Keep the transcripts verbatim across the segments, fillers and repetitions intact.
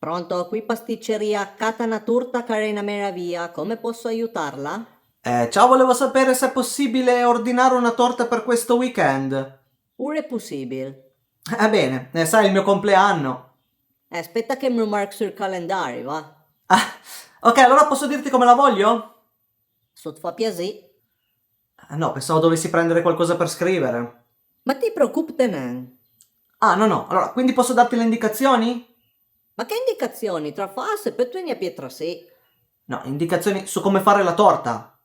Pronto, qui pasticceria Cata na torta ch'a l'é na meravia, come posso aiutarla? Eh, ciao, volevo sapere se è possibile ordinare una torta per questo weekend. Ure possibil. Eh, bene, eh, sai, è il mio compleanno. Eh, speta che m'lo march sul calendari, va. Ah, ok, allora posso dirti come la voglio? S'o të fa piasì. Eh, no, pensavo dovessi prendere qualcosa per scrivere. Ma ti preocupte nen. Ah, no, no, allora, quindi posso darti le indicazioni? Ma che indicazioni? Tra fase, pöi të vëgne a pietrasì. No, indicazioni su come fare la torta.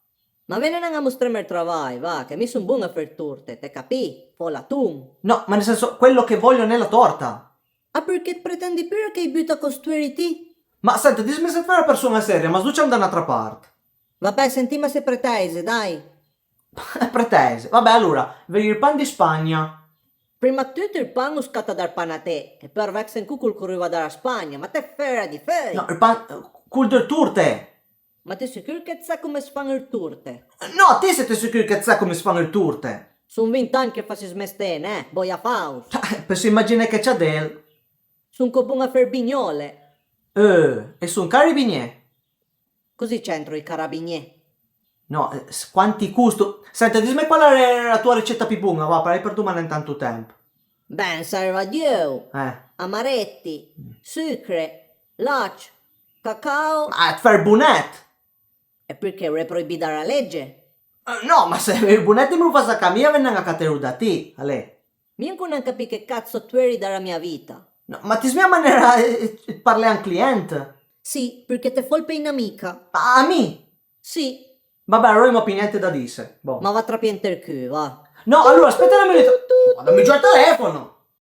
Ma vene nen a mostreme ël travaj, va, che mi son bon a fé ël torte, t'é capì? Folaton. No, ma nel senso, quello che voglio nella torta. Ah, përchè të pretendi pura ch'i buta cò ëd tueri ti? Ma sent, disme se të fas la persun-a seria, ma sdocem da n'àutra part. Va bè, sentime se pretèise, dai. Pretèise? Va bè, alora, veuggio il pan di Spagna. Prima ëd tut ël pan o scata dal panaté, e pöi arvèchse an cò col ch'o ruva da la Spagna, ma t'é fòra di feuj! No, il pan, eh, col dël torte! Ma t'é sicur che të sa come as fan ël torte? No, ti se t'é sicur che të sa come as fan ël torte! Son vint ani che fasso ëst mesté, neh, bòja fàuss! Peusso imaginé che ciadel! Son cò bon a fé bignòle! Eh, e son cari i bignè? Còsa c'entro ij carabinié? No, eh, s-, quanti costo? Sent, disme qual a l'é la toa riceta pì bon-a, va, parèj perd-ome nen tant temp. Ben, a serv ëd j'euv, eh, amareti, mm, sucre, lach, cacao. Ma të fé ël bonet! E përchè, a l'é proibì da la lege? Eh, no, ma se veuj ël bonet, më lo fasa ca mi, a ven nen a catelo da ti, alé. Mi an co nen capì che cazzo tueri da la mia vita. No, ma ti smi a manera, eh, eh, ëd parlé a un client? Sì, përchè t'é fòl pèj na mica. Ma a mi? Sì. Va bè, alora i m'ho pì niente da dise. Bon. Ma va trapì ant ël cul, va. No, alora, speta na minuta. Dame giù il telefono.